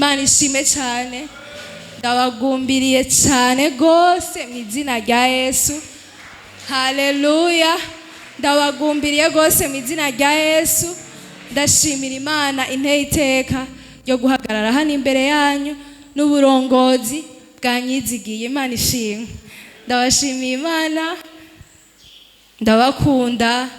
Imana ishime cyane. Ndabagumbiriye cyane rwose mu izina rya Yesu. Haleluya! Ndabagumbiriye rwose mu izina rya Yesu. Ndashimira Imana inteye iteka ryo guhagarara hano imbere yanyu n'uburongozi bwanyizigiye. Imana ishimwe. Ndabashimiye Imana, ndabakunda,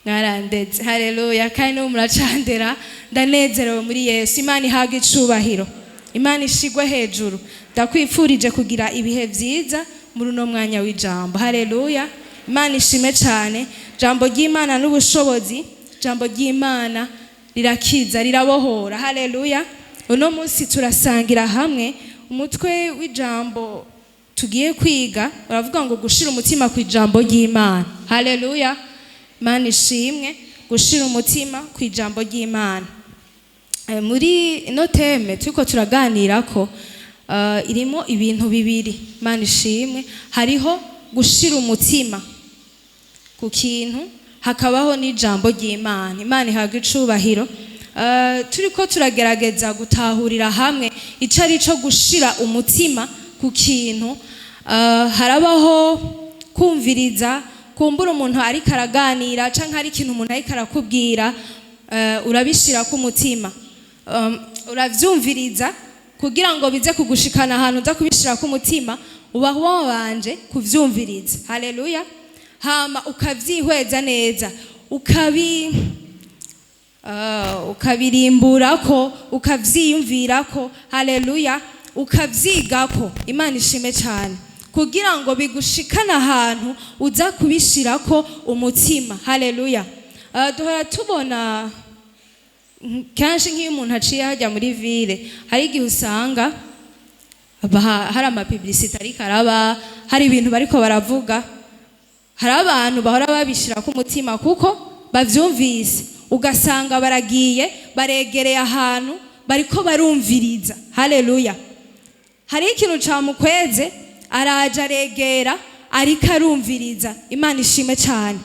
mwarandetse. Haleluya! Kandi n'ubu muracandera. Ndanezerewe muri Yesu. Imana ihabwe icubahiro, Imana ishigwe hejuru. Ndakwifurije kugira ibihe byiza muri uno mwanya w'ijambo. Haleluya! Imana ishime cyane. Jambo ry'Imana n'ubushobozi, jambo ry'Imana rirakiza, rirabohora. Haleluya! Uno munsi turasangira hamwe umutwe w'ijambo tugiye kwiga, uravuga ngo gushira umutima ku ijambo ry'Imana. Haleluya! Imana ishimwe. Gushira umutima ku ijambo ry'Imana. Muri ino thème turiko turaganira ko irimo ibintu bibiri. Imana ishimwe. Hariho gushira umutima ku kintu, hakabaho n'ijambo ry'Imana. Imana ihabwa icubahiro. Turiko turagerageza gutahurira hamwe ico ari co gushira umutima ku kintu. Harabaho kumviriza, kumbura umuntu ariko araganira canke hari ikintu umuntu ariko arakubwira, urabishira ku mutima, uravyumviriza kugira ngo bize kugushikana ahantu uza kubishira ku mutima. Uba wabanje kuvyumviriza. Haleluya! Hama ukavyihweza neza, ukabirimburako, ukavyiyumvirako. Haleluya! Ukavyigako. Imana ishime cyane. Kugira ngo bigushikane ahantu uza kubishirako umutima. Haleluya! Duhora tubona kenshi nk'iyo umuntu aciye hajya muri ville, hari igihe usanga hari ama publicité ariko araba, hari ibintu bariko baravuga, hari abantu bahora babishira ku mutima kuko bavyumvise, ugasanga baragiye baregereye ahantu bariko barumviriza. Haleluya! Hari ikintu camukweze, araje aregera, ariko arumviriza. Imana ishime cyane.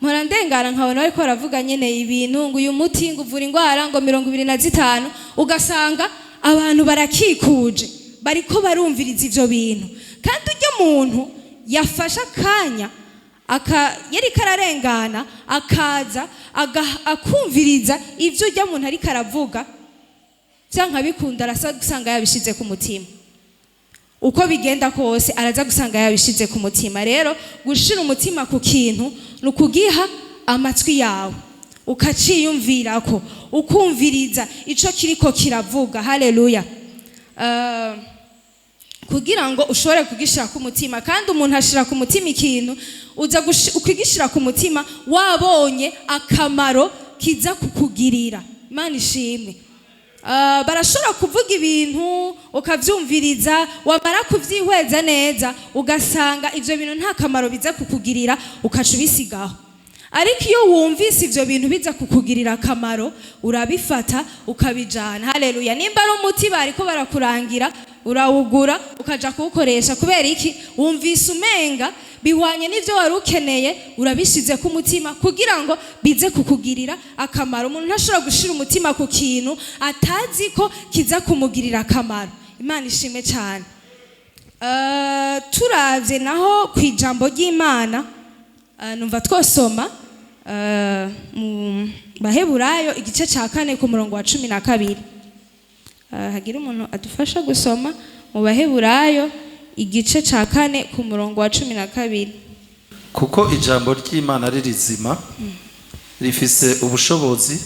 Mpora ndengana nkabona bariko baravuga nyene ibintu ngo uyu muti ngo uvura indwara ngo 25, ugasanga abantu barakikuje bariko barumviriza ivyo bintu. Kandi uryo muntu yafashe akanya yariko ararengana, akaza akumviriza ivyo urya muntu ariko aravuga, vyanka bikunda arasa gusanga yabishize ku mutima. Uko bigenda kose araza gusanga yabishize ku mutima. Rero gushira umutima ku kintu ni ukugiha amatwi yawe, ukaciyumvirako, ukumviriza ico kiriko kiravuga. Haleluya! Kugira ngo ushobore kugishira ku mutima. Kandi umuntu ashira ku mutima ikintu, uza ukigishira ku mutima wabonye akamaro kiza kukugirira. Imana ishimwe. Barashobora kuvuga ibintu ukavyumviriza, wamara kuvyihweza neza ugasanga ivyo bintu nta kamaro biza kukugirira, ukaca ubisigaho. Ariko iyo wumvise ivyo bintu biza kukugirira akamaro, urabifata ukabijana. Haleluya! Nimba ari umuti bariko barakurangira, urawugura ukaja kuwukoresha. Kubera iki? Wumvise umenga bihwanye n'ivyo wari ukeneye, urabishize ku mutima kugira ngo bize kukugirira akamaro. Umuntu ntashobora gushira umutima ku kintu atazi ko kiza kumugirira akamaro. Imana ishimwe cyane. Turavye naho ku ijambo ry'Imana, numva twosoma mu Baheburayo igice ca 4 ku murongo wa 12. Hagira umuntu adufasha gusoma mu Baheburayo igice ca 4 ku murongo wa 12. Kuko ijambo ry'Imana ari rizima, rifise ubushobozi,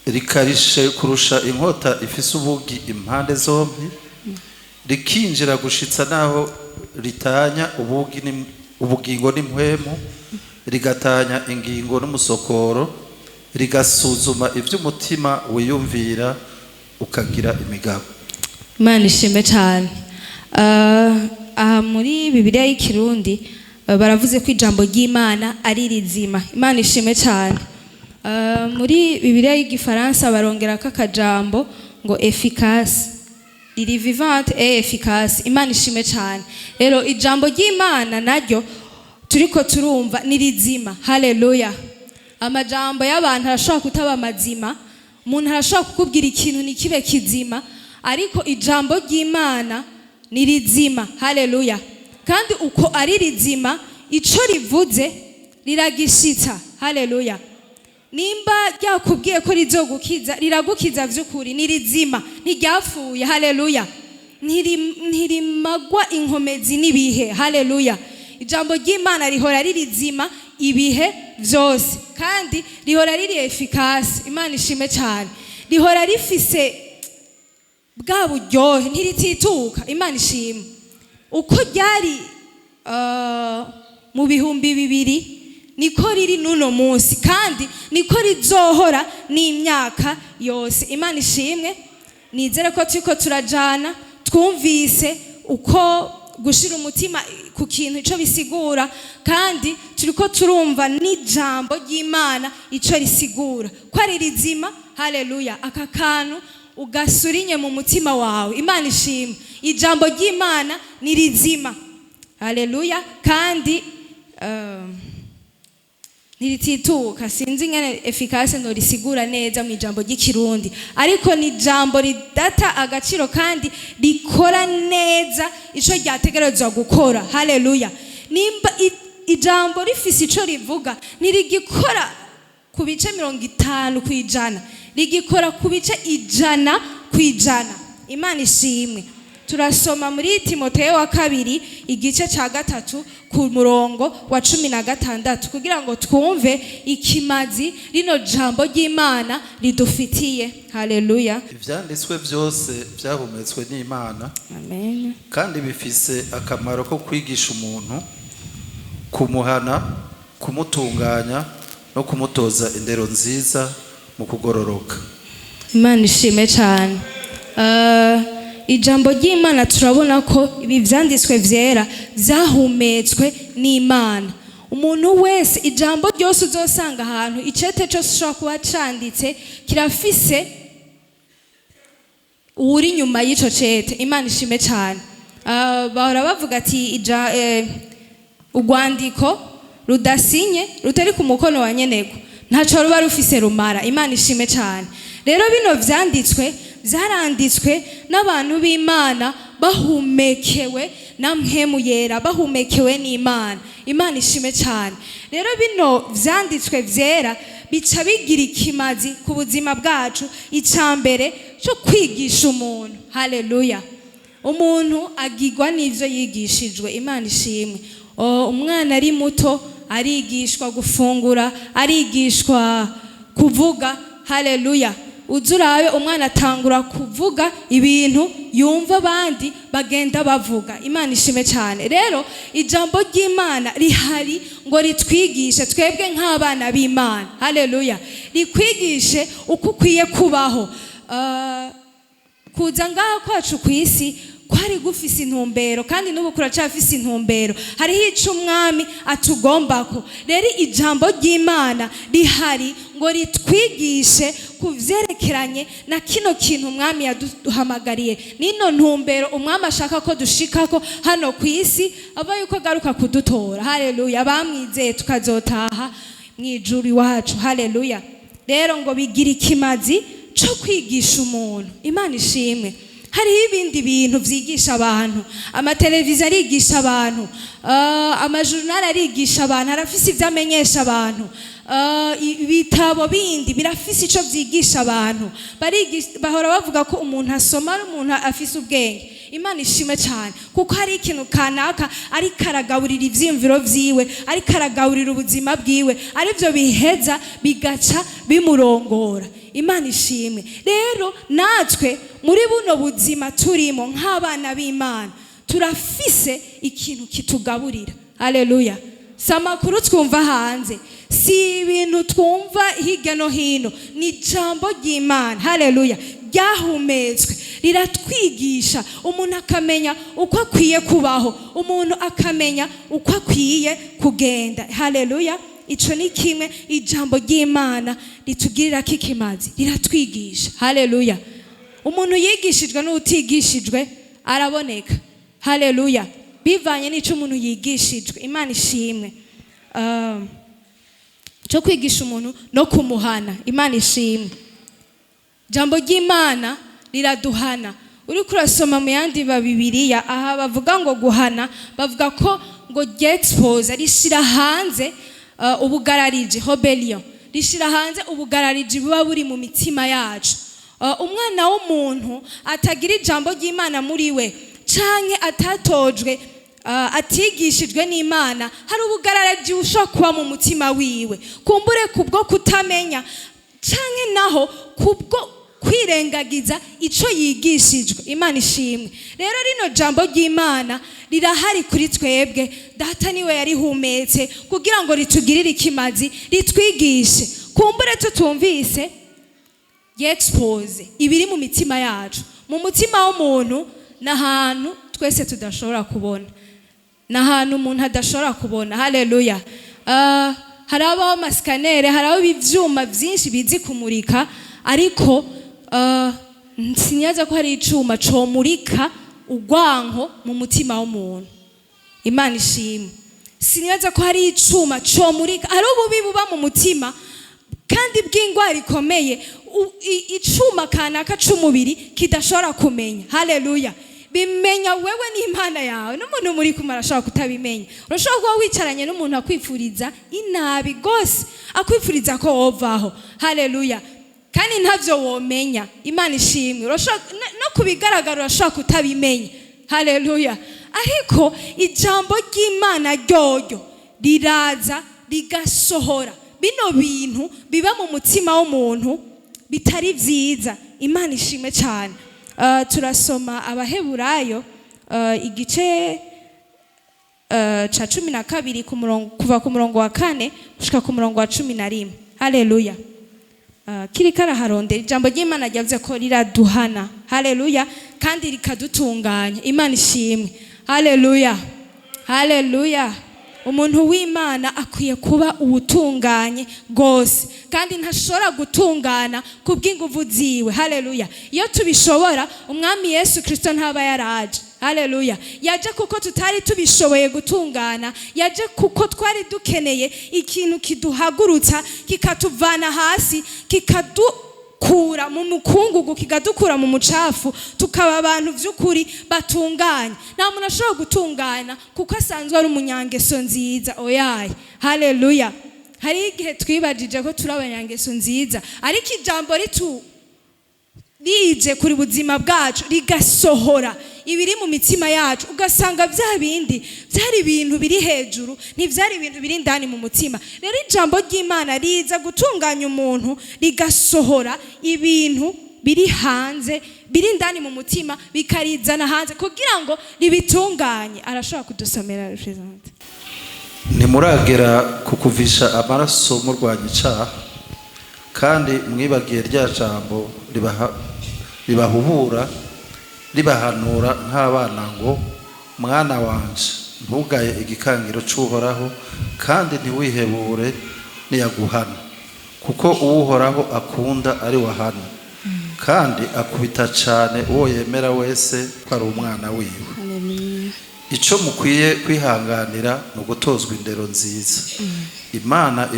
rikarishe kurusha inkota ifise ubugi impande zombi, rikinjira gushitsa naho ritanya ubugingo n'impwemu, rigatanya ingingo n'umusokoro, rigasuzuma iby'umutima wiyumvira ukagira imigabo. Imana ishimwe cyane. Aha muri Bibiliya y'Ikirundi baravuze ko ijambo ry'Imana ari rizima. Imana ishimwe cyane. Muri Bibiliya y'Igifaransa barongerako akajambo ngo efficace, riri vivante et efficace. Imana ishimwe cyane. Rero ijambo ry'Imana naryo turiko turumva ni rizima. Haleluya! Amajambo y'abantu arashobora kutaba mazima. Umuntu arashobora kukubwira ikintu ntikibe kizima, ariko ijambo ry'Imana ni rizima. Haleluya! Kandi uko ari rizima, ico rivuze riragishitsa. Haleluya! Nimba ryakubwiye ko rizogukiza, riragukiza vy'ukuri. Ni rizima, ntiryapfuye. Haleluya! Ntirimagwa inkomezi n'ibihe. Haleluya! Ijambo ry'Imana rihora riri rizima ibihe vyose, kandi rihora riri efficace. Imana ishime cyane. Rihora rifise bwa buryohe, ntiritituka. Imana ishimwe. Uko ryari mu 2000, niko riri n'uno munsi, kandi niko rizohora n'imyaka yose. Imana ishimwe. Nizere ko turiko turajana, twumvise uko gushira umutima ku kintu ico bisigura, kandi turiko turumva n'ijambo ry'Imana ico risigura, ko ari rizima. Haleluya! Aka kantu ugasurinye mu mutima wawe. Imana ishimwe. Ijambo ry'Imana ni rizima. Haleluya! Kandi ntiritituka. Sinzi ingene efficace norisigura neza mu ijambo ry'Ikirundi, ariko ni ijambo ridata agaciro kandi rikora neza ico ryategerezwa gukora. Haleluya! Nimba ijambo rifise ico rivuga, ntirigikora ku bice 50%, rigikora ku bice 100%. Imana ishimwe. Turasoma muri Timoteyo wa kabiri, igice cya 3, ku murongo wa 16, kugira ngo twumve ikimazi rino jambo ry'Imana ridufitiye. Haleluya! Ivyanditswe byose byahumetswe n'Imana, Amen. kandi bifise akamaro ko kwigisha umuntu, kumuhana, kumutunganya no kumutoza indero nziza mu kugororoka. Imana ishime cyane. Ijambo ry'Imana, turabona ko ibi vyanditswe vyera vyahumetswe n'Imana. Umuntu wese, ijambo ryose uzosanga ahantu, icete cyose ushobora kuba canditse, kirafise uwuri inyuma y'ico cete. Imana ishime cyane. Bahora bavuga ati urwandiko rudasinye, rutari ku mukono wa nyenego, ntaco ruba rufise rumara. Imana ishime cyane. Rero bino vyanditswe vyaranditswe n'abantu b'Imana bahumekewe na Mpwemu Yera, bahumekewe n'Imana. Imana ishime cyane. Rero bino vyanditswe vyera bica bigira ikimazi ku buzima bwacu. Ica mbere cyo kwigisha umuntu. Haleluya! Umuntu agirwa n'ivyo yigishijwe. Imana ishimwe. Umwana ari muto arigishwa gufungura, arigishwa kuvuga. Haleluya! Uza urabe, umwana atangura kuvuga ibintu yumva abandi bagenda bavuga. Imana ishime cyane. Rero ijambo ry'Imana rihari ngo ritwigishe twebwe nk'abana b'Imana. Haleluya! Rikwigishe uko ukwiye kubaho. Kuza ngaha kwacu ku isi kwari gufise intumbero, kandi n'ubu kuracafise intumbero. Hariho ico Umwami atugombako. Rero ijambo ry'Imana rihari ngo ritwigishe ku vyerekeranye na kino kintu Umwami yaduhamagariye, nino ntumbero Umwami ashaka ko dushikako hano ku isi, ava yuko agaruka kudutora. Haleluya! Bamwizeye tukazotaha mw'ijuru iwacu. Haleluya! Rero ngo bigira ikimazi co kwigisha umuntu. Imana ishimwe. Hariho ibindi bintu vyigisha abantu. Amateleviziyo arigisha abantu, amajurnali arigisha abantu, arafise ivyo amenyesha abantu. Ibitabo bindi birafise ico vyigisha abantu. Bahora bavuga ko umuntu asoma ari umuntu afise ubwenge. Imana ishime cyane, kuko hari ikintu kanaka ariko aragaburira ivyiyumviro vyiwe, ariko aragaburira ubuzima bwiwe, arivyo biheza bigaca bimurongora. Imana ishimwe. Rero natwe muri buno buzima turimo nk'abana b'Imana, turafise ikintu kitugaburira. Haleluya! Si amakuru twumva hanze, si ibintu twumva hirya no hino, ni ijambo ry'Imana. Haleluya! Ryahumetswe riratwigisha, umuntu akamenya uko akwiye kubaho, umuntu akamenya uko akwiye kugenda. Haleluya! Ico ni kimwe ijambo ry'Imana ritugirira kikimazi: riratwigisha. Haleluya! Umuntu yigishijwe n'utigishijwe araboneka. Haleluya! Bivanye n'ico umuntu yigishijwe. Imana ishimwe. Cyo kwigisha umuntu no kumuhana. Imana ishimwe. Ijambo ry'Imana riraduhana. Uriko urasoma mu yandi ba Bibiliya, aha bavuga ngo guhana, bavuga ko ngo ryexpose, rishira hanze ubugarariji, rebellion, rishira hanze ubugarariji buba buri mu mitima yacu. Umwana w'umuntu atagira ijambo ry'Imana muri we, canke atatojwe, atigishijwe n'Imana, hari ubugarariji bushobora kuba mu mutima wiwe, kumbure kubwo kutamenya, canke naho kubwo kwirengagiza ico yigishijwe. Imana ishimwe. Rero rino jambo ry'Imana rirahari kuri twebwe. Data niwe yarihumetse kugira ngo ritugirire ikimazi, ritwigishe. Kumbure tutumvise, yexpose ibiri mu mitima yacu. Mu mutima w'umuntu ni ahantu twese tudashobora kubona, ni ahantu umuntu adashobora kubona. Haleluya. Hari abaho ama scanner, hari aho ibyuma byinshi bizi kumurika, ariko sinyaza ko hari icuma comurika urwanko mu mutima w'umuntu. Imana ishimwe. Sinibaza ko hari icuma comurika, hari ububi buba mu mutima kandi bw'indwara ikomeye, icuma kanaka c'umubiri kidashobora kumenya. Haleluya. Bimenya wewe n'Imana yawe, n'umuntu muri kumwe arashobora kutabimenya. Urashobora kuba wicaranye n'umuntu akwifuriza inabi rwose, akwifuriza ko wovaho. Haleluya. Kandi ntavyo womenya. Imana ishimwe. Urashobora no kubigaragara urashobora kutabimenya. Haleluya. Ariko ijambo ry'Imana ryoryo riraza rigasohora bino bintu biba mu mutima w'umuntu bitari vyiza. Imana ishimwe cyane. Turasoma Abaheburayo, igice ca 12, ku murongo, kuva ku murongo wa 4 gushika ku murongo wa 11. Haleluya. Kiriko araharondera, ijambo ry'Imana ryavuze ko riraduhana. Haleluya. Kandi rikadutunganya. Imana ishimwe. Haleluya, haleluya. Umuntu w'Imana akwiye kuba uwutunganye rwose, kandi ntashobora gutungana ku bw'inguvu ziwe. Haleluya. Iyo tubishobora, Umwami Yesu Kirisito ntaba yaraje. Haleluya. Yaje kuko tutari tubishoboye gutungana, yaje kuko twari dukeneye ikintu kiduhagurutsa, kikatuvana hasi, kikadukura mu mukungugu, kikadukura mu mucafu, tukaba abantu by'ukuri batunganye. Nta muntu ashobora gutungana kuko asanzwe ari umunyangeso nziza, oyaye. Haleluya. Hari igihe twibajije ko turi abanyangeso nziza, ariko ijambo ritu rije kuri buzima bwacu, rigasohora ibiri mu mitima yacu, ugasanga bya bindi byari ibintu biri hejuru, ntibyari ibintu biri indani mu mutima. Rero ijambo ry'Imana riza gutunganya umuntu, rigasohora ibintu biri hanze, biri indani mu mutima, bikarizana hanze kugira ngo ribitunganye. Arashobora kudusomera, represent. Ntimuragera ku kuvisha amaraso murwanya icaha, kandi mwibagiye rya jambo ribahubura, ribahanura nk'abana ngo: "Mwana wanje, ntugaye igikangiro c'Uhoraho, kandi ntiwihebure niyaguhana, kuko uwuhoraho akunda ari wahana, kandi akubita cane uwo yemera wese ko ari umwana wiwe." Ico mukwiye kwihanganira ni ugutozwa indero nziza. Imana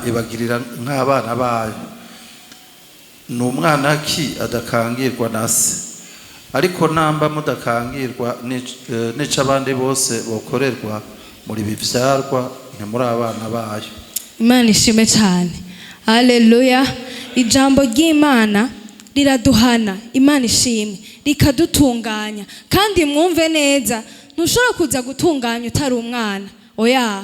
ibagirira nk'abana bayo. Ni umwana ki adakangirwa na se? Ariko namba mudakangirwa n'ico abandi bose bokorerwa, muri bivyarwa, ntimuri abana bayo. Imana ishimwe cyane. Haleluya. Ijambo ry'Imana riraduhana. Imana ishimwe. Rikadutunganya. Kandi mwumve neza, ntushobora kuza gutunganya utari umwana, oya.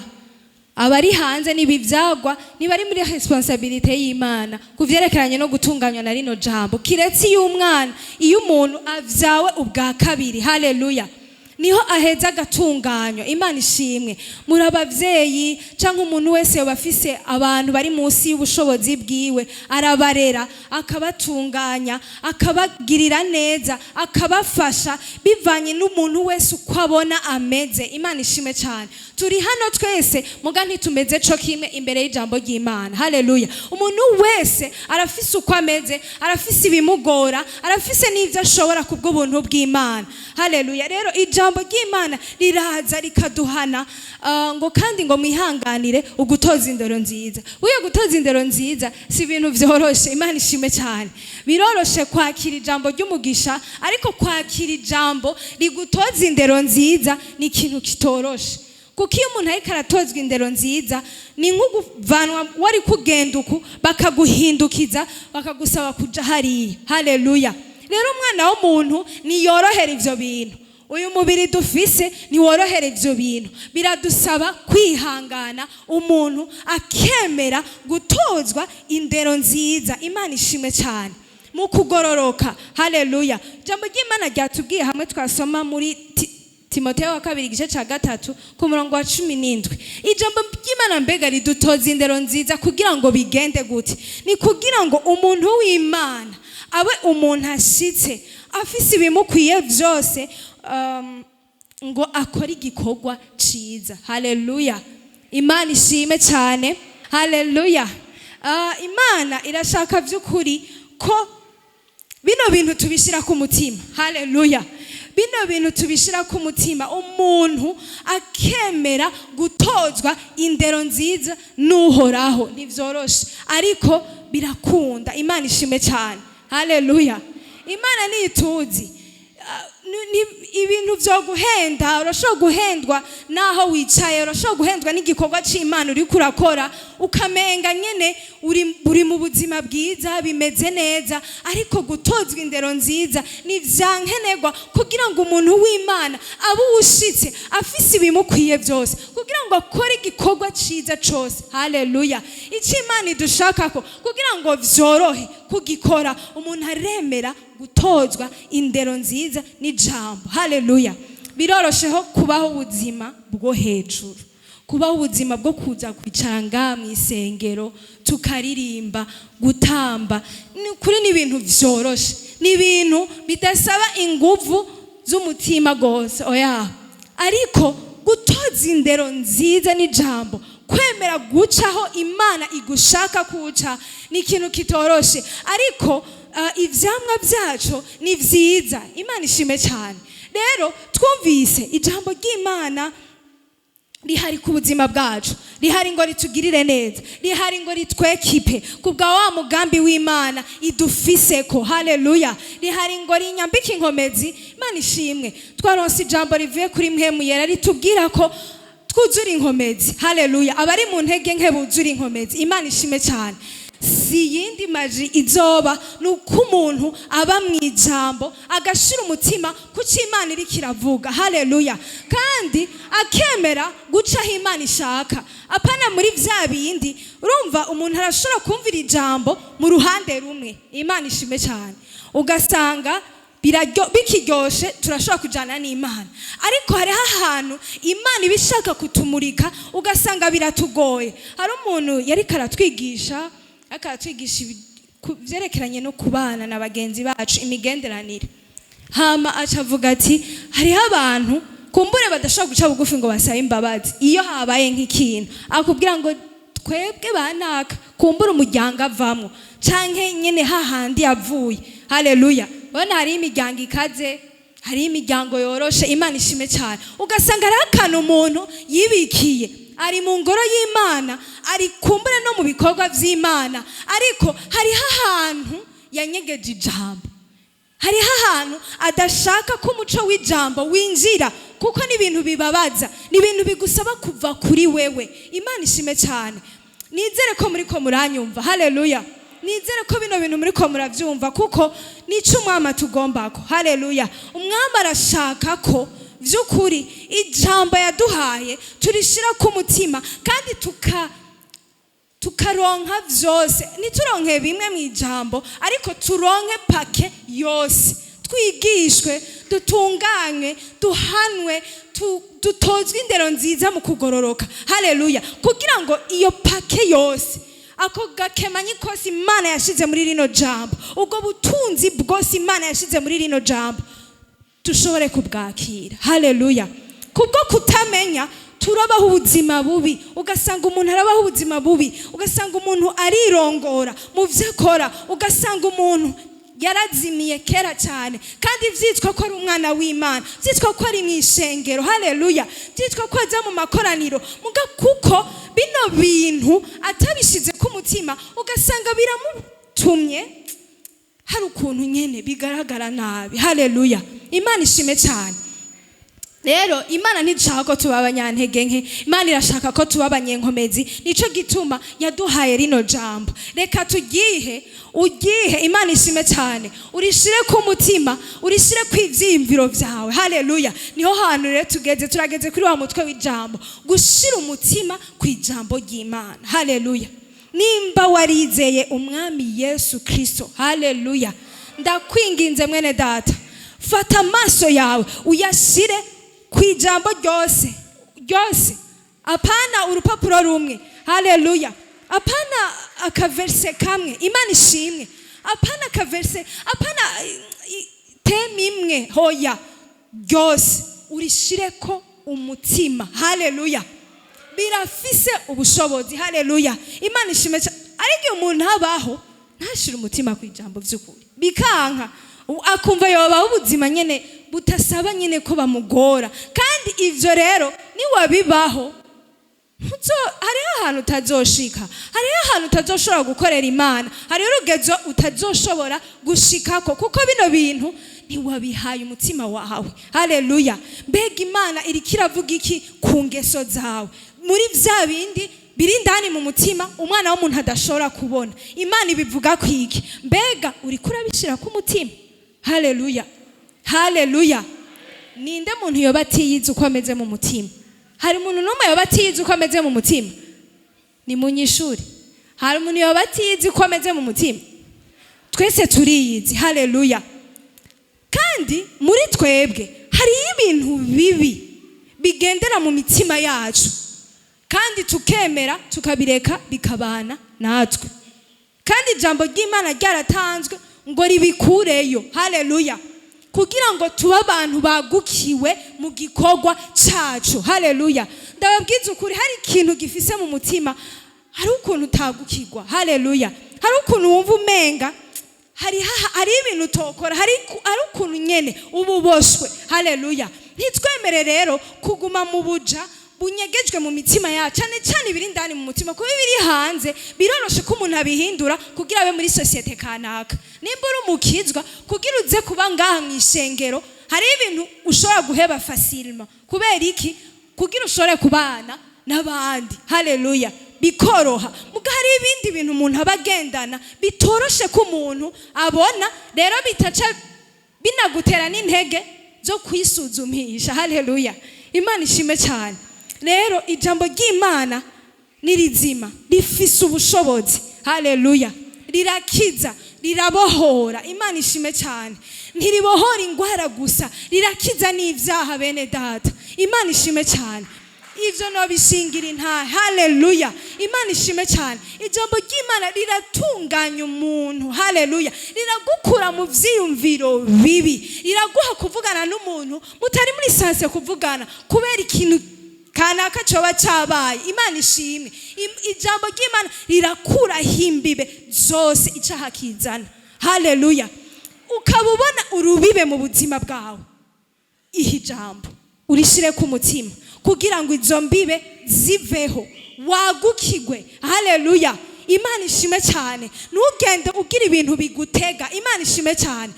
Abari hanze n'ibibyagwa ntibari muri responsabilité y'Imana ku vyerekeranye no gutunganywa na rino jambo, kiretse iyo umwana, iyo umuntu avyawe ubwa kabiri. Haleluya. Niho aheza agatunganywa. Imana ishimwe. Muri abavyeyi cyangwa umuntu wese yoba afise abantu bari munsi y'ubushobozi bwiwe, arabarera, akabatunganya, akabagirira neza, akabafasha bivanye n'umuntu wese uko abona ameze. Imana ishimwe cyane. Turi hano twese, muga ntitumeze co kimwe imbere y'ijambo ry'Imana. Haleluya. Umuntu wese arafise uko ameze, arafise ibimugora, arafise n'ivyo ashobora kubw'ubuntu bw'Imana. Haleluya. Rero ijambo ry'Imana riza gutunganya umuntu. Ijambo ry'Imana riraza rikaduhana, ngo kandi ngo mwihanganire ugutoza indero nziza. Buye gutoza indero nziza si ibintu vyoroshe. Imana ishime cyane. Biroroshe kwakira ijambo ry'umugisha, ariko kwakira ijambo rigutoza indero nziza ni ikintu kitoroshe, kuko iyo umuntu ariko aratozwa indero nziza ni nko kuvanwa wari kugenda uku, bakaguhindukiza, bakagusaba kuja hariya. Haleluya. Rero umwana w'umuntu niyorohera ivyo bintu. Uyu mubiri dufise ntiworohera ivyo bintu. Biradusaba kwihangana, umuntu akemera gutozwa indero nziza. Imana ishimwe cyane. Mu kugororoka. Haleluya. Ijambo ry'Imana ryatubwiye hamwe twasoma muri Timoteyo wa kabiri, igice cya 3, ku murongo wa 17. Ijambo ry'Imana mbega ridutoza indero nziza kugira ngo bigende gute? Ni kugira ngo umuntu w'Imana abe umuntu ashitse, afise ibimukwiye byose, ngo akore igikorwa ciza. Haleluya. Imana ishime cyane. Haleluya. Imana irashaka by'ukuri ko bino bintu tubishyira ku mutima. Haleluya. Bino bintu tubishyira ku mutima, umuntu akemera gutozwa indero nziza n'Uhoraho. Ntibyoroshe, ariko birakunda. Imana ishime cyane. Haleluya. Imana ntituzi. Ibintu byo guhenda, urashobora guhendwa n'aho wicaye, urashobora guhendwa n'igikorwa cy'Imana uriko urakora, ukamenga nyene uri mu buzima bwiza, bimeze neza. Ariko gutozwa indero nziza ni vyankenerwa kugira ngo umuntu w'Imana abe uwushitse, afise ibimukwiye byose, kugira ngo akore igikorwa ciza cose. Haleluya. Icyo Imana idushakako kugira ngo vyorohe kugikora, umuntu aremera gutozwa indero nziza n'ijambo. Haleluya. Birorosheho kubaho ubuzima bwo hejuru, kubaho ubuzima bwo kuza kwicara ngaha mu isengero, tukaririmba, gutamba, ni kuri ni ibintu vyoroshe, ni ibintu bidasaba inguvu z'umutima gose, oya. Ariko gutoza indero nziza n'ijambo, kwemera gucaho Imana igushaka kuca, ni ikintu kitoroshe, ariko ivyamwa byaco ni vyiza. Imana ishime cyane. Rero twumvise ijambo ry'Imana rihari ku buzima bwacu, rihari ngo ritugirire neza, rihari ngo ritwekipe kubwa wa mugambi w'Imana idufiseko. Haleluya. Rihari ngo rinyambike inkomezi. Imana ishimwe. Twaronse ijambo rivuye kuri Mpwemu Yera ritubwira ko twuzura inkomezi. Haleluya. Abari mu ntege nke buzura inkomezi. Imana ishime cyane. Si yindi magie izoba, ni uko umuntu aba mu ijambo, agashira umutima ku cyo Imana iriko iravuga. Haleluya. Kandi akemera gucaho Imana ishaka, apana muri vya bindi. Urumva, umuntu arashobora kumvira ijambo mu ruhande rumwe. Imana ishime cyane. Ugasanga bikiryoshe, turashobora kujana n'Imana, ariko hariho ahantu Imana iba ishaka kutumurika, ugasanga biratugoye. Hari umuntu yariko aratwigisha ku vyerekeranye no kubana na bagenzi bacu, imigenderanire. Hama aca avuga ati hariho abantu kumbure badashobora guca bugufi ngo basabe imbabazi iyo habaye nk'ikintu. Akubwira ngo twebwe banaka, kumbura umuryango avamwo canke nyene hahandi yavuye. Haleluya. Ubona hariho imiryango ikaze, hariho imiryango yoroshe. Imana ishime cyane. Ugasanga hariho akantu umuntu yibikiye, ari mu ngoro y'Imana, ari kumbure no mu bikorwa vy'Imana, ariko hariho ahantu yanyegeje ijambo, hariho ahantu adashaka ko umuco w'ijambo winjira, kuko ni ibintu bibabaza, ni ibintu bigusaba kuva kuri wewe. Imana ishime cyane. Nizere ko muri ko muranyumva. Haleluya. Nizere ko bino bintu muri ko muravyumva, kuko nico umwami atugombako. Haleluya. Umwami arashaka ko vy'ukuri ijambo yaduhaye turishira ku mutima, kandi tukaronka vyose. Ntituronke bimwe mu ijambo, ariko turonke paquet yose, twigishwe, dutunganywe, duhanwe, dutozwe indero nziza mu kugororoka. Haleluya. Kugira ngo iyo paquet yose, ako gakemanyi kose Imana yashize muri rino jambo, ubwo butunzi bwose Imana yashize muri rino jambo, dushobore kubwakira. Haleluya. Kubwo kutamenya turabaho ubuzima bubi. Ugasanga umuntu arabaho ubuzima bubi, ugasanga umuntu arirongora mu byo akora, ugasanga umuntu Yarazimiye kera cyane, kandi byitwa ko ari umwana w'Imana, byitwa ko ari mu ishengero, haleluya, byitwa ko aza mu makoraniro, muga kuko bino bintu atabishize ku mutima, ugasanga biramutumye hari ukuntu nyene bigaragara nabi. Haleluya, Imana ishime cyane. Rero Imana ntishaka ko tuba abanyantege nke, Imana irashaka ko tuba abanyenkomezi. Nico gituma yaduhaye rino jambo. Reka tugihe ugihe. Imana ishime cyane. Urishire ku mutima, urishire ku ivyiyumviro vyawe. Haleluya. Niho hantu rero tugeze, turageze kuri wa mutwe w'ijambo: gushira umutima ku ijambo ry'Imana. Haleluya. Nimba warizeye Umwami Yesu Kristo, haleluya, ndakwinginze mwene data, fata amaso yawe uyashire ku ijambo ryose ryose, apana urupapuro rumwe, haleluya, apana akaverse kamwe, Imana ishimwe, apana akaverse, apana thème imwe, hoya, ryose urishireko umutima. Haleluya. Birafise ubushobozi. Haleluya, Imana ishime. Ariko iyo umuntu abaho ntashire umutima ku ijambo, by'ukuri bikanka, akumva yobaho ubuzima nyene butasaba nyene ko bamugora. Kandi ivyo rero niwabibaho, hariho ahantu utazoshika, hariho ahantu utazoshobora gukorera Imana, hariho urugezo utazoshobora gushikako, kuko bino bintu ntiwabihaye umutima wawe. Haleluya. Mbega Imana iriko iravuga iki ku ngeso zawe, muri vya bindi biri indani mu mutima umwana w'umuntu adashobora kubona? Imana ibivuga ku iki? Mbega uriko urabishira ku mutima? Haleluya, haleluya. Ninde muntu yoba atiyizi uko ameze mu mutima? Hari umuntu n'umwe yoba atiyizi uko ameze mu mutima? Ni munyishuri, hari umuntu yoba atiyizi uko ameze mu mutima? Twese turiyizi. Haleluya. Kandi muri twebwe hariyo ibintu bibi bigendera mu mitima yacu, kandi tukemera tukabireka bikabana natwe, kandi ijambo ry'Imana ryaratanzwe ngo ribikureyo. Haleluya. Kugira ngo tube abantu bagukiwe mu gikorwa cacu. Haleluya. Ndababwiza ukuri, hari ikintu gifise mu mutima, hari ukuntu utagukirwa. Haleluya. Hari ukuntu wumva umenga hari ibintu utokora, hari ukuntu nyene uba uboshwe. Haleluya. Ntitwemere rero kuguma mu buja bunyegejwe mu mitima yacu, cyane cyane ibiri indani mu mutima, kuba ibiri hanze biroroshe ko umuntu abihindura kugira abe muri sosiyete kanaka. Nimba uri umukizwa, kugira uze kuba ngaha mu ishengero, hari ibintu ushobora guheba facilement. Kubera iki? Kugira ushobore kubana n'abandi. Haleluya. Bikoroha. Muga hari ibindi bintu umuntu aba agendana bitoroshe ko umuntu abona, rero bitaca binagutera n'intege zo kwisuzumisha. Haleluya, Imana ishime cyane. Rero ijambo ry'Imana ni rizima, rifise ubushobozi. Haleluya. Rirakiza, rirabohora. Imana ishime cyane. Ntiribohora ingwara gusa, rirakiza n'ibyaha. Bene data, Imana ishime cyane. Ivyo nobishingira intahe. Haleluya, Imana ishime cyane. Ijambo ry'Imana riratunganya umuntu. Haleluya. Riragukura mu vyiyumviro bibi, riraguha kuvugana n'umuntu mutari muri sanse kuvugana kubera ikintu kanaka coba cabaye. Imana ishimwe. Ijambo ry'Imana rirakuraho imbibe zose icaha kizana. Haleluya. Ukaba ubona urubibe mu buzima bwawe, iha ijambo, urishire ku mutima kugira ngo izo mbibe ziveho, wagukigwe. Haleluya, Imana ishime cyane. Ntugende ugira ibintu bigutega. Imana ishime cyane.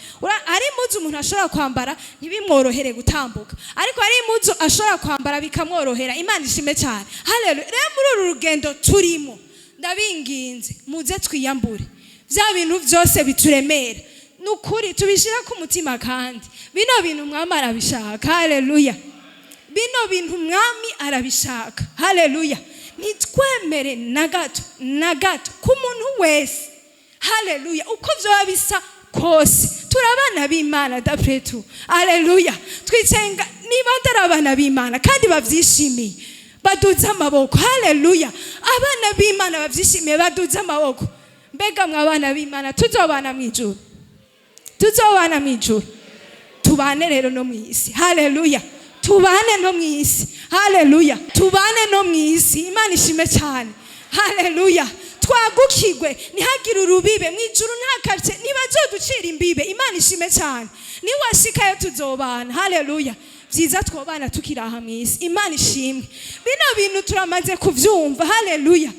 Hari impuzu umuntu ashobora kwambara ntibimworohere gutambuka, ariko hari impuzu ashobora kwambara bikamworohera. Imana ishime cyane. Haleluya. Rero muri uru rugendo turimo, ndabinginze, muze twiyambure bya bintu byose bituremera. Ni ukuri tubishyira ku mutima, kandi bino bintu Umwami arabishaka. Haleluya. Bino bintu Umwami arabishaka. Haleluya. Ntitwemere na gato na gato ku muntu wese, haleluya, uko vyoba bisa kose. Turi abana b'Imana d'après tout. Haleluya. Twicenga niba atari abana b'Imana kandi bavyishimiye, baduze amaboko. Haleluya. Abana b'Imana bavyishimiye baduze amaboko. Mbega mwe abana b'Imana, tuzobana mw'ijuru, tuzobana mw'ijuru, tubane rero no mw'isi. Haleluya. Tubane no mw'isi. Haleluya. Tubane no mw'isi. Imana ishime cyane. Haleluya. Twagukirwe, ntihagire urubibe mu ijuru, nta quartier, ntibazoducira imbibe. Imana ishime cyane. Niwashikayo tuzobana. Haleluya. Byiza twobana tukiri aha mu isi. Imana ishimwe. Bino bintu turamaze kuvyumva. Haleluya.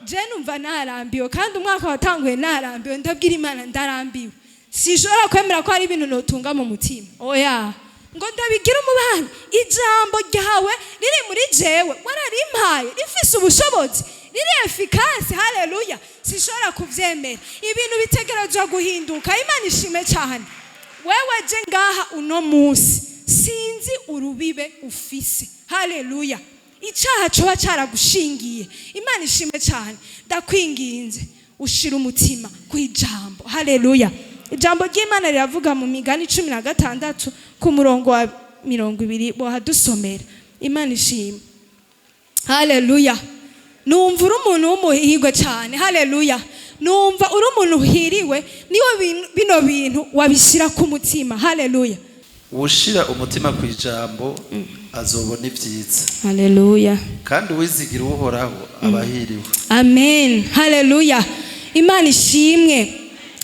Je numva narambiwe, kandi umwaka watanguye narambiwe. Ndabwira Imana: ndarambiwe, sinshobora kwemera ko hari ibintu notunga mu mutima. Oya, ngo ndabigira umubano. Ijambo ryawe riri muri jewe, wararimpaye, rifise ubushobozi, riri efficace. Haleluya. Sinshobora kuvyemera. Ibintu bitegerezwa guhinduka. Imana ishime cyane. Wewe je ngaha uno munsi, sinzi urubibe ufise. Haleluya. Icyaha coba caragushingiye. Imana ishime cyane. Ndakwinginze ushira umutima ku ijambo. Haleluya. Ijambo ry'Imana riravuga mu Migani 16 ku murongo wa 20. Bohadusomera. Imana ishimwe. Haleluya. Numva uri umuntu w'umuhirwe cyane. Haleluya. Numva uri umuntu uhiriwe niyo bino bintu wabishyira ku mutima. Haleluya. Uwushira umutima ku ijambo azobona ibyiza, Haleluya. kandi uwizigira Uhoraho aba ahiriwe. Amen. Haleluya. Imana ishimwe.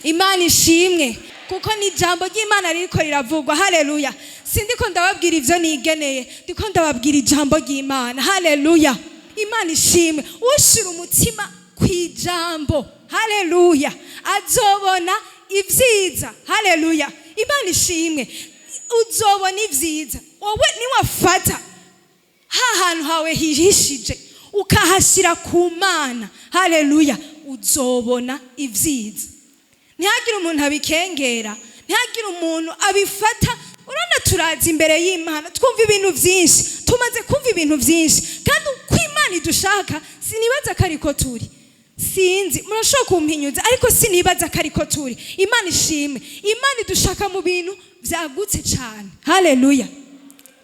Imana ishimwe, kuko ni ijambo ry'Imana ririko riravugwa. Haleluya. Sindiko ndababwira ivyo nigeneye, ndiko ndababwira ijambo ry'Imana. Haleluya. Imana ishimwe. Ushira umutima ku ijambo, haleluya, azobona ibyiza. Haleluya. Imana ishimwe. Uzobona ibyiza wowe niwafata ha hantu hawe hihishije ukahashyira ku Mana. Haleluya. Uzobona ibyiza. Ntihagire umuntu abikengera, ntihagire umuntu abifata. Urabona, turaza imbere y'Imana, twumva ibintu byinshi, tumaze kumva ibintu byinshi, kandi uko Imana idushaka sinibaza ko ariko turi. Sinzi, murashobora kumpinyuza, ariko sinibaza ko ariko turi. Imana ishimwe. Imana idushaka mu bintu byagutse cyane. Haleluya.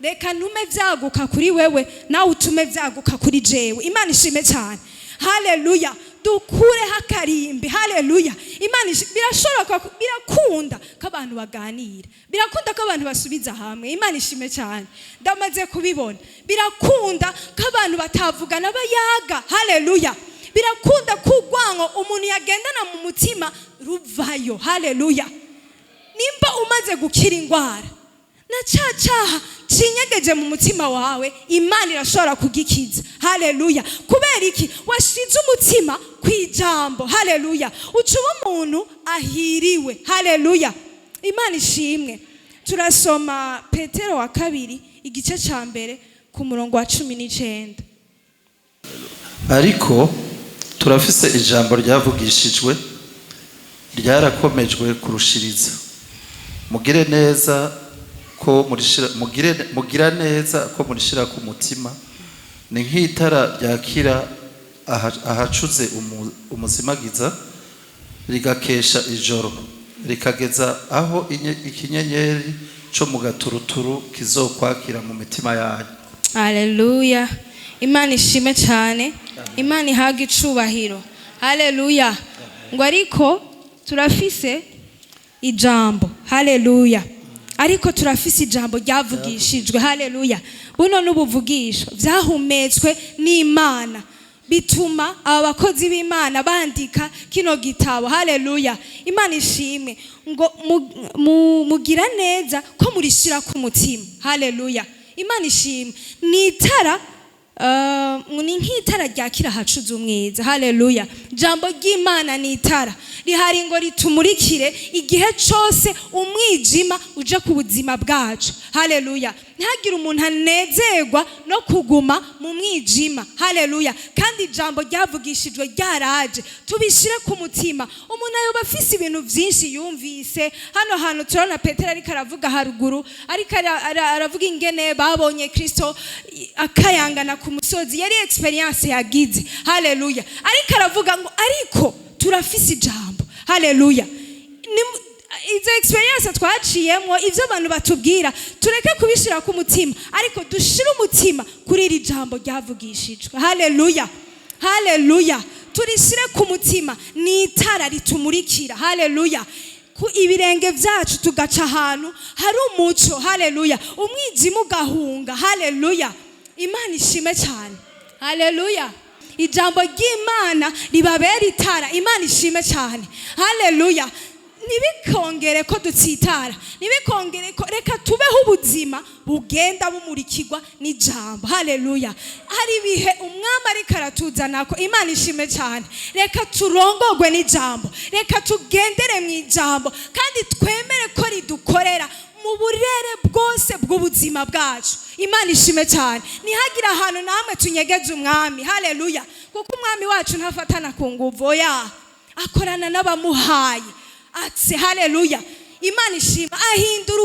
Reka ntume byaguka kuri wewe, nawe utume byaguka kuri jewe. Imana ishime cyane. Haleluya. Dukureho akarimbi. Haleluya. Imana birashoboka, birakunda ko abantu baganira, birakunda ko abantu basubiza hamwe. Imana ishime cyane. Ndamaze kubibona, birakunda ko abantu batavugana bayaga. Haleluya. Birakunda ko urwango umuntu yagendana mu mutima ruvayo. Haleluya. Nimba umaze gukira indwara, na cya cyaha cinyegeje mu mutima wawe, Imana irashobora kugikiza. Haleluya. Kubera iki? Washize umutima ku ijambo. Haleluya. Uca uba umuntu ahiriwe. Haleluya. Imana ishimwe. Turasoma Petero wa kabiri, igice cya mbere, ku murongo wa 19. Ariko turafise ijambo ryavugishijwe, ryarakomejwe kurushiriza. Mugire neza ko murishira, mugire, mugira neza ko murishira ku mutima, ni nk'itara ryakira ahacuze umuzimagiza, rigakesha ijoro, rikageza aho ikinyenyeri co mu gaturuturu kizokwakira mu mitima yanyu. Haleluya. Imana ishime cyane. Imana ihabwe icubahiro. Haleluya. Ngo ariko turafise ijambo. Haleluya. Ariko turafise ijambo ryavugishijwe. Haleluya. Buno n'ubuvugisho vyahumetswe n'Imana, bituma aba bakozi b'Imana bandika kino gitabo. Haleluya. Imana ishimwe. Ngo mugira neza ko murishira ku mutima. Haleluya. Imana ishimwe. Ni itara, ni nk'itara ryakira hacuze umwiza. Haleluya. Jambo ry'Imana ni itara rihari ngo ritumurikire igihe cose umwijima uje ku buzima bwacu. Haleluya. Ntihagire umuntu anezerwa no kuguma mu mwijima. Haleluya. Kandi ijambo ryavugishijwe ryaraje, tubishire ku mutima. Umuntu ayoba afise ibintu vyinshi yumvise hano hantu. Turabona Petero ariko aravuga haruguru, ariko aravuga ingene babonye Kristo akayangana ku musozi. Yari experience yagize. Haleluya. Ariko aravuga ngo ariko turafise ijambo. Haleluya. Izo experience twaciyemo, ivyo abantu batubwira, tureke kubishira ku mutima, ariko dushire umutima kuri iri jambo ryavugishijwe. Haleluya. Haleluya. Turishire ku mutima, ni itara ritumurikira. Haleluya. Ku ibirenge vyacu tugaca ahantu hari umuco. Haleluya. Umwijima ugahunga. Haleluya. Imana ishime cyane. Haleluya. Ijambo ry'Imana ribabera itara. Imana ishime cyane. Haleluya. Ntibikongere ko dutsitara, ntibikongere ko, reka tubeho ubuzima bugenda bumurikirwa n'ijambo. Haleluya. Hari ibihe umwami ariko aratuzanako. Imana ishime cyane. Reka turongorwe n'ijambo, reka tugendere mu ijambo, kandi twemere ko ridukorera mu burere bwose bw'ubuzima bwacu. Imana ishime cyane. Ntihagire ahantu namwe tunyegeze umwami. Haleluya. Kuko umwami wacu ntafatana ku nguvu, oya, akorana n'abamuhaye atse. Haleluya. Imana ishima. Ahindura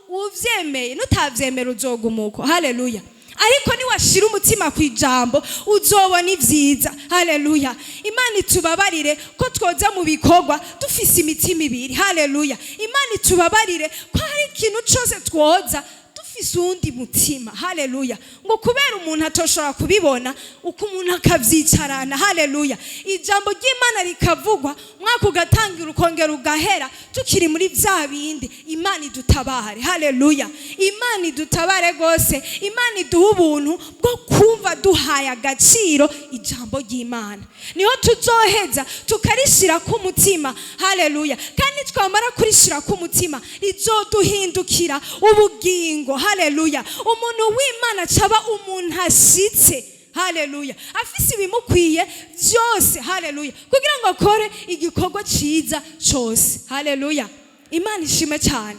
uvyemeye, nutavyemera uzogumuko. Haleluya. Ariko niwashira umutima ku ijambo, uzobona ibyiza. Haleluya. Imana itubabarire ko twoza mu bikorwa dufise imitima ibiri. Haleluya. Imana itubabarire ko hari ikintu cyose twoza dufise uwundi mutima. Haleluya. Ngo kubera umuntu atoshobora kubibona uko, umuntu akavyicarana. Haleluya. Ijambo ry'Imana rikavugwa, umwaka ugatangira ukongera ugahera, tukiri muri vya bindi. Imana idutabare. Haleluya. Imana idutabare rwose. Imana iduhe ubuntu bwo kumva duhaye agaciro ijambo ry'Imana, niho tuzoheza tukarishira ku mutima. Haleluya. Kandi twamara kurishira ku mutima, rizoduhindukira ubugingo. Haleluya. Umuntu w'Imana acaba umuntu ashitse. Haleluya. Afise ibimukwiye byose. Haleluya. Kugira ngo akore igikorwa ciza cose. Haleluya. Imana ishime cyane.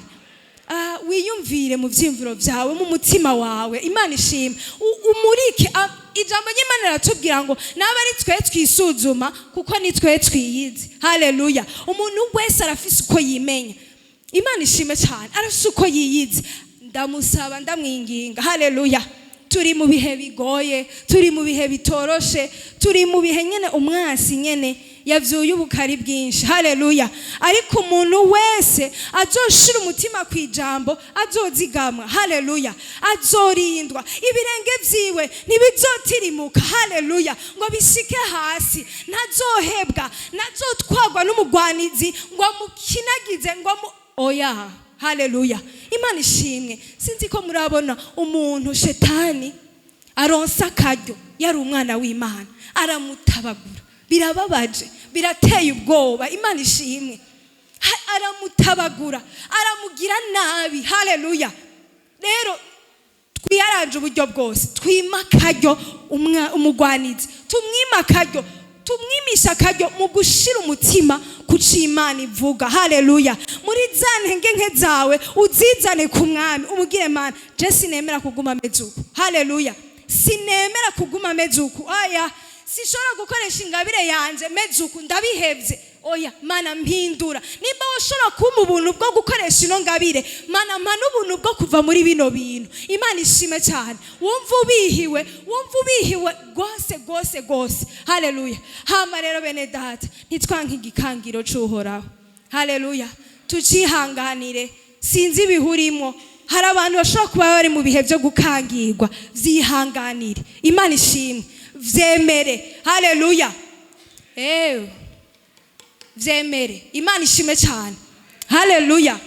Wiyumvire mu vyiyumviro vyawe, mu mutima wawe. Imana ishime. Umurike. Ijambo ry'Imana riratubwira ngo naba ari twe twisuzuma, kuko ni twe twiyizi. Haleluya. Umuntu wese arafise uko yimenya. Imana ishime cyane. Arafise uko yiyizi. Ndamusaba, ndamwinginga. Haleluya. Turi mu bihe bigoye, turi mu bihe bitoroshe, turi mu bihe nyene umwansi nyene yavyuye ubukari bwinshi. Haleluya. Ariko umuntu wese azoshira umutima ku ijambo azozigamwa. Haleluya. Azorindwa, ibirenge vyiwe ntibizotirimuka. Haleluya. Ngo bishike hasi. Ntazohebwa, ntazotwagwa n'umugwanizi ngo amukinagize, ngo amu oya. Haleluya. Imana ishimwe. Sinzi ko murabona umuntu shetani aronsa akaryo, yari umwana w'Imana, aramutabagura. Birababaje, birateye ubwoba. Imana ishimwe. Aramutabagura, aramugira nabi. Haleluya. Rero twiyaranje uburyo bwose, twima akaryo umugwanizi, tumwima akaryo, tumwimisha akaryo mu gushira umutima ku co Imana ivuga. Haleluya. Muri za ntege nke zawe uzizane ku mwami, umubwire: "Mana, je sinemera kuguma ameze uku." Haleluya. Sinemera kuguma ameze uku, oya. Sinshobora gukoresha ingabire yanje meze uku, ndabihevye, oya. Mana, mpindura. Nimba woshobora kumpa ubuntu bwo gukoresha ino ngabire, Mana, mpa n'ubuntu bwo kuva muri bino bintu. Imana ishime cyane. Wumva ubihiwe, wumva ubihiwe rwose rwose rwose. Haleluya. Hama rero bene data, ntitwanke igikangiro c'Uhoraho. Haleluya. Tucihanganire. Sinzi ibihurimo, hari abantu bashobora kuba bari mu bihe byo gukangirwa. Vyihanganire. Imana ishimwe. Vyemere. Haleluya. Ewe, vyemere. Imana ishime cyane. Haleluya.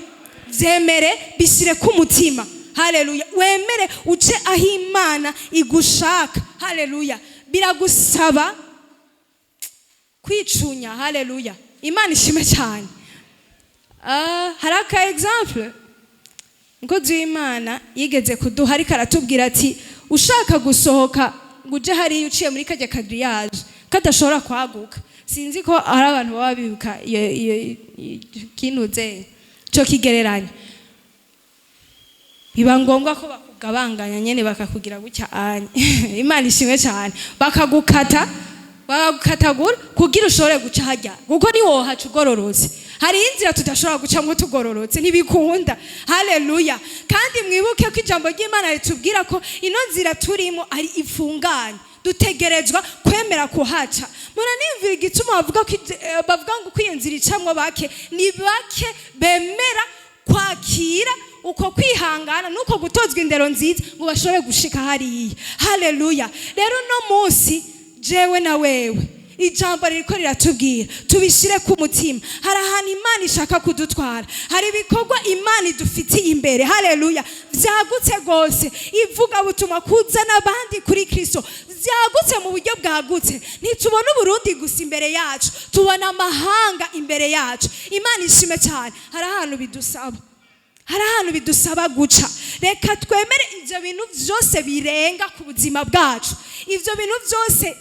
Vyemere, bishyire ku mutima. Haleluya. Wemere uce aho Imana igushaka. Haleluya. Biragusaba kwicunya. Haleluya. Imana ishime cyane. Hari aka exemple umukozi w'Imana yigeze kuduha, ariko aratubwira ati: "Ushaka gusohoka ngo uje hariya uciye muri kajya kagrillage kadashobora kwaguka." Sinzi ko hari abantu baba bibuka iyo kinuze cyo kigereranya. Biba ngombwa ko bakugabanganya nyene, bakakugira gutya anye. Imana ishimwe cyane. Bakagukata, bakagukatagura kugira ushobore guca hajya, kuko niwohaca ugororotse, hari inzira tudashobora gucamo tugororotse, ntibikunda. Haleluya. Kandi mwibuke ko ijambo ry'Imana ritubwira ko ino nzira turimo ari ifunganye, dutegerezwa kwemera kuhaca. Muraniyumvira igituma bavuga ko bavuga ngo ko iyo nzira icamwo bake. Ni bake bemera kwakira uko kwihangana nuko gutozwa indero nziza ngo bashobore gushika hariya. Haleluya. Rero no munsi jewe na wewe Ijambo ririko riratubwira tubishire ku mutima. Hari ahantu Imana ishaka kudutwara, hari ibikorwa Imana idufitiye imbere, haleluya, vyagutse rwose. Ivugabutumwa, kuzana abandi kuri Kristo, vyagutse mu buryo bwagutse. Ntitubona Uburundi gusa imbere yacu, tubona amahanga imbere yacu. Imana ishime cyane. Hari ahantu bidusaba, hari ahantu bidusaba guca. Reka twemere ibyo bintu byose birenga ku buzima bwacu, ibyo bintu byose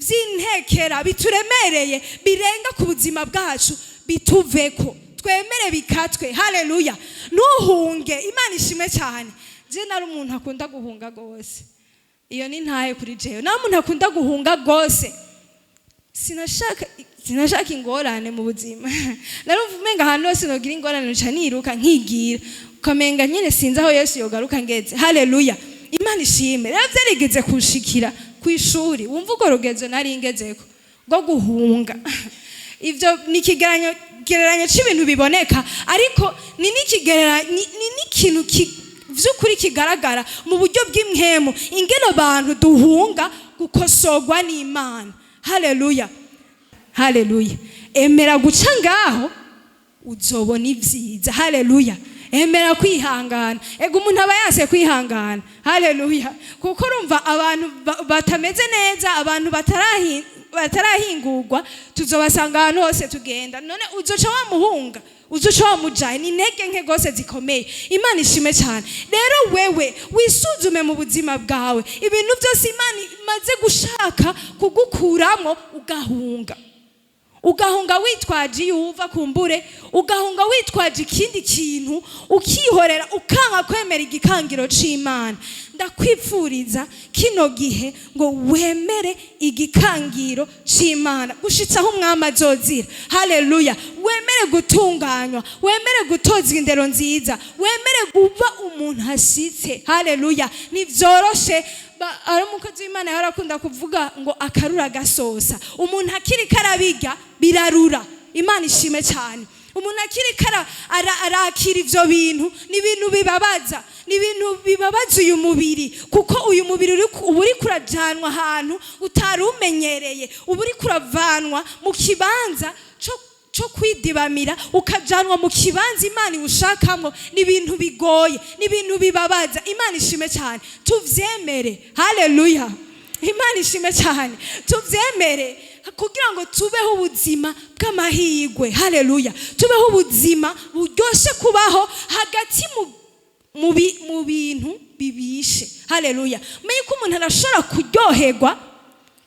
by'intekera bituremereye birenga ku buzima bwacu, bituveko, twemere bikatwe. Haleluya! Ntuhunge. Imana ishimwe cyane. Je nari umuntu akunda guhunga rwose, iyo ni ntahe kuri jewe. Nari umuntu akunda guhunga rwose, sinashaka ingorane mu buzima. Narumva umenga ahantu hose nogira ingorane nca niruka nkigira, ukamenga nyine sinzi aho Yesu yogaruka ngeze. Haleluya, Imana ishime. Rero byarigeze kunshikira ku ishuri, wumva urwo rugezo nari ngezeko rwo guhunga. Ivyo ni ikigereranyo gereranyo c'ibintu biboneka, ariko ni n'ikigereranyo, ni n'ikintu vy'ukuri kigaragara mu buryo bw'impwemu, ingene abantu duhunga gukosorwa n'Imana. Haleluya, haleluya! Emera guca ngaho, uzobona ibyiza. Haleluya! Emera kwihangana. Ega umuntu aba yase kwihangana. Haleluya! Kuko urumva abantu batameze neza, abantu batarahingurwa, tuzobasanga ahantu hose tugenda. None uzoca wamuhunga, uzoca wamujaye? Ni intege nke rwose zikomeye. Imana ishime cyane. Rero wewe wisuzume mu buzima bwawe, ibintu byose Imana imaze gushaka kugukuramo ugahunga, ugahunga witwaje iyo uva kumbure, ugahunga witwaje ikindi kintu, ukihorera, ukanga kwemera igikangiro c'Imana. Ndakwipfuriza kino gihe ngo wemere igikangiro c'Imana gushitsa aho umwami azozira. Haleluya! Wemere gutunganywa, wemere gutozwa indero nziza, wemere kuba umuntu ashitse. Haleluya! Ntivyoroshe. Ari umukozi w'Imana yahora akunda kuvuga ngo akarura gasosa. Umuntu akiri karabirya birarura. Imana ishime cyane. Umuntu akiri kara arakira ivyo bintu, ni ibintu bibabaza, ni ibintu bibabaza uyu mubiri, kuko uyu mubiri uba uri kurajanwa ahantu utari umenyereye, uba uri kuravanwa mu kibanza co kwidibamira, ukajanwa mu kibanza Imana iwushakamwo. Ni ibintu bigoye, ni ibintu bibabaza. Imana ishime cyane. Tuvyemere. Haleluya, Imana ishime cyane. Tuvyemere kugira ngo tubeho ubuzima bw'amahirwe. Haleluya! Tubeho ubuzima buryoshe kubaho hagati mu bintu bibishe. Haleluya! Menye ko umuntu arashobora kuryoherwa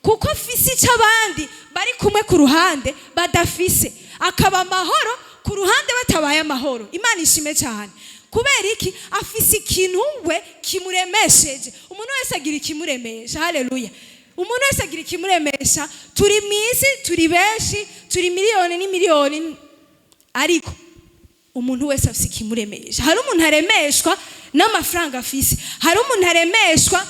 kuko afise icyo abandi bari kumwe ku ruhande badafise, akaba amahoro ku ruhande batabaye amahoro. Imana ishime cyane. Kubera iki? Afise ikintu we kimuremesheje. Umuntu wese agira ikimuremesha. Haleluya! Umuntu wese agira ikimuremesha. Turi mu isi, turi benshi, turi miliyoni n'imiliyoni, ariko umuntu wese afise ikimuremesha. Hari umuntu aremeshwa n'amafaranga afise, hari umuntu aremeshwa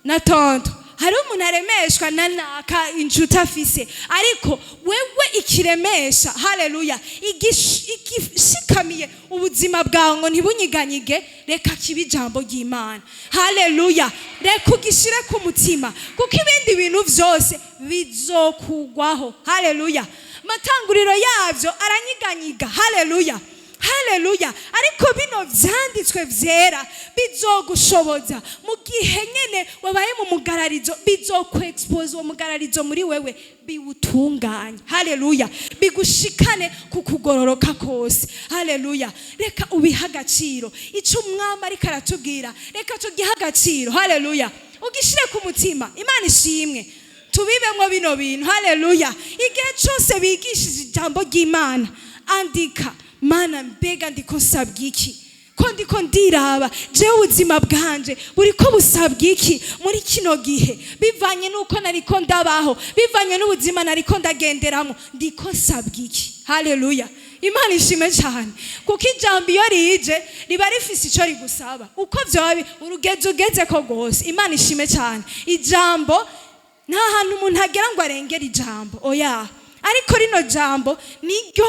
na tonto, hari umuntu aremeshwa na naka inshuti afise. Ariko wewe ikiremesha, haleluya, igishikamiye ubuzima bwawe ngo ntibunyiganyige, reka kibe ijambo ry'Imana. Haleluya! Reka ugishire ku mutima, kuko ibindi bintu byose bizokugwaho. Haleluya! Amatanguriro yabyo aranyiganyiga. Haleluya, haleluya! Ariko bino vyanditswe vyera bizogushoboza mu gihe nyene wabaye mu mugararizo, bizokwexpose uwo mugararizo muri wewe, biwutunganye. Haleluya! Bigushikane ku kugororoka kose. Haleluya! Reka ubihe agaciro. Ico umwami ariko aratubwira, reka tugihe agaciro. Haleluya! Ugishire ku mutima. Imana ishimwe. Tubibemwo bino bintu. Haleluya! Igihe cose bigishije ijambo ry'Imana, andika: Mana, mbega ndiko nsabwa iki? Ko ndiko ndiraba jewe, ubuzima bwanje buriko busabwa iki muri kino gihe, bivanye n'uko nariko ndabaho, bivanye n'ubuzima nariko ndagenderamo, ndiko nsabwa iki? Haleluya, Imana ishime cyane. Kuko ijambo iyo rije riba rifise ico rigusaba, uko vyoba urugezo ugeze ko rwose. Imana ishime cyane. Ijambo, nta hantu umuntu agera ngo arengere ijambo, oya. Ariko rino jambo niryo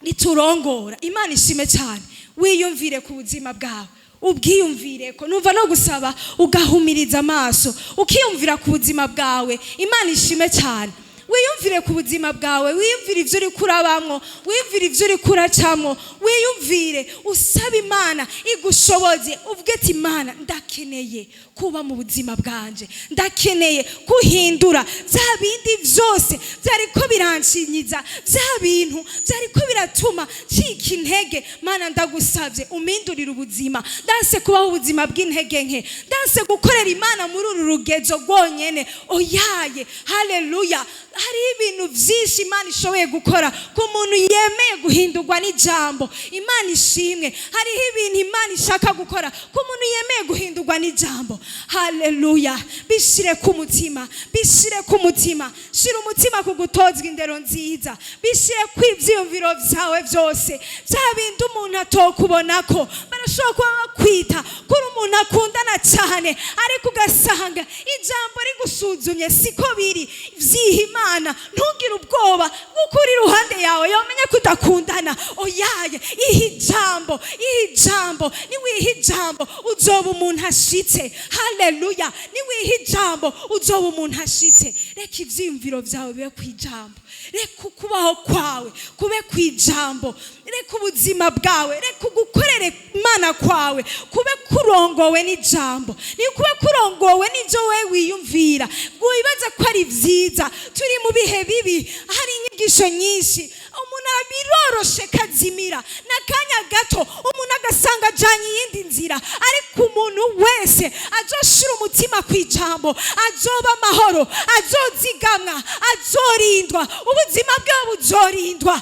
riturongora. Imana ishime cyane. Wiyumvire ku buzima bwawe. Ubwiyumvire ko numva no gusaba ugahumiriza amaso, ukiyumvira ku buzima bwawe. Imana ishime cyane. Wiyumvire ku buzima bwawe, wiyumvire ibyo uri kurabamwo, wiyumvire ibyo uri kuracamwo, wiyumvire usaba Imana igushoboze, uvuge ati: "Imana, ndakeneye kuba mu buzima bwanje, ndakeneye kuhindura bya bindi byose byariko biranshinyiza, bya bintu byariko biratuma ncika intege. Mana, ndagusabye umindurire ubuzima. Ndanse kubaho ubuzima bw'intege nke, ndanse gukorera Imana muri uru rugezo rwonyene." Oyaye, haleluya! Hari ibintu byinshi Imana ishoboye gukora ku muntu yemeye guhindurwa n'ijambo. Imana ishimwe. Hariho ibintu Imana ishaka gukora ku muntu yemeye guhindurwa n'ijambo. Haleluya! Bishire ku mutima, bishire ku mutima. Shira umutima ku gutozwa indero nziza. Bishire ku ibyiyumviro byawe byose, bya bindi umuntu atokubona ko barashobora kuba bakwita kuri umuntu akundana cyane, ariko ugasanga ijambo rigusuzumye siko biri. Vyiha Imana, ntugire ubwoba bw'uko uri iruhande yawe yamenye ko udakundana. Oyaye, iha ijambo, iha ijambo. Niwiha ijambo uzoba umuntu ashitse. Haleluya! Niwiha ijambo uzoba umuntu ashitse. Reka ivyiyumviro byawe bibe ku ijambo, reka ukubaho kwawe kube ku ijambo, reka ubuzima bwawe, reka ugukorere Imana kwawe kube kurongowe n'ijambo, ni kube kurongowe n'ibyo wowe wiyumvira, wibaza ko ari byiza. Turi mu bihe bibi, hari inyigisho nyinshi. Umuntu biroroshe kazimira n'akanya gato, umuntu agasanga ajanye iyindi nzira. Ariko umuntu wese azoshira umutima ku ijambo azoba amahoro, azozigamwa, azorindwa, ubuzima bwiwe buzorindwa,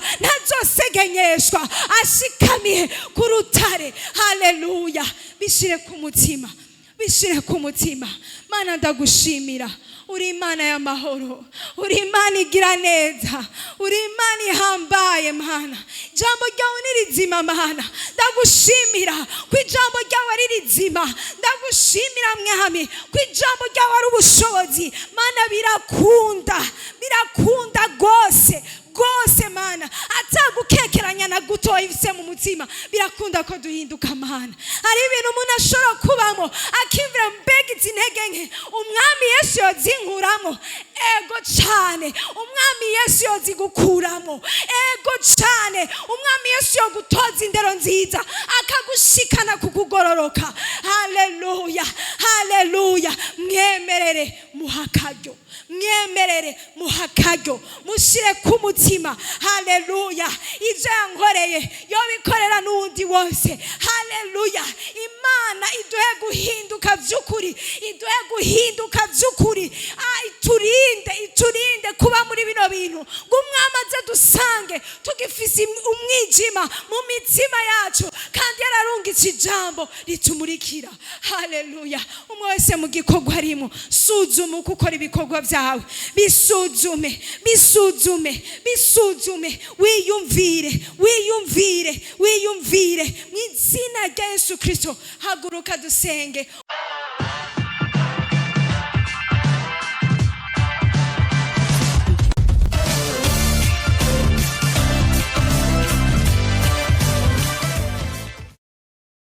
ntazosegenyeshwa, ashikamiye ku rutare. Haleluya! Bishire ku mutima, bishire ku mutima. Mana, ndagushimira, uri Imana y'amahoro, uri Imana igira neza, uri Imana ihambaye. Mana, ijambo ryawe ni rizima. Mana, ndagushimira ko ijambo ryawe ari rizima. Ndagushimira, Mwami, ko ijambo ryawe ari ubushobozi. Mana, birakunda, birakunda rwose rwose. Mana, atagukekeranya na gutoya ifise mu mutima, birakunda ko duhinduka. Mana, hari ibintu umuntu ashobora kubamo akimvira: "Mbega izi ntege nke Umwami Yesu yozinkuramo?" Ego cane, Umwami Yesu yozigukuramo. Ego cane, Umwami Yesu yogutoza indero nziza, akagushikana ku kugororoka. Haleluya, haleluya! Mwemerere, muha akaryo, mwemerere, muha akaryo, mushyire ku mutima. Haleluya! Ibyo yankoreye yobikorera n'uwundi wose. Haleluya! Imana iduhe guhinduka by'ukuri, iduhe guhinduka by'ukuri. Iturinde, iturinde kuba muri bino bintu, ngo Umwami aze dusange tugifise umwijima mu mitima yacu, kandi yararungitse ijambo ritumurikira. Haleluya! Umwe wese mu gikorwa arimo, suzuma uko ukora ibikorwa byawe, bisuzume, bisuzume, bisuzume, wiyumvire, wiyumvire, wiyumvire mu izina rya Yesu Kirisito. Haguruka dusenge.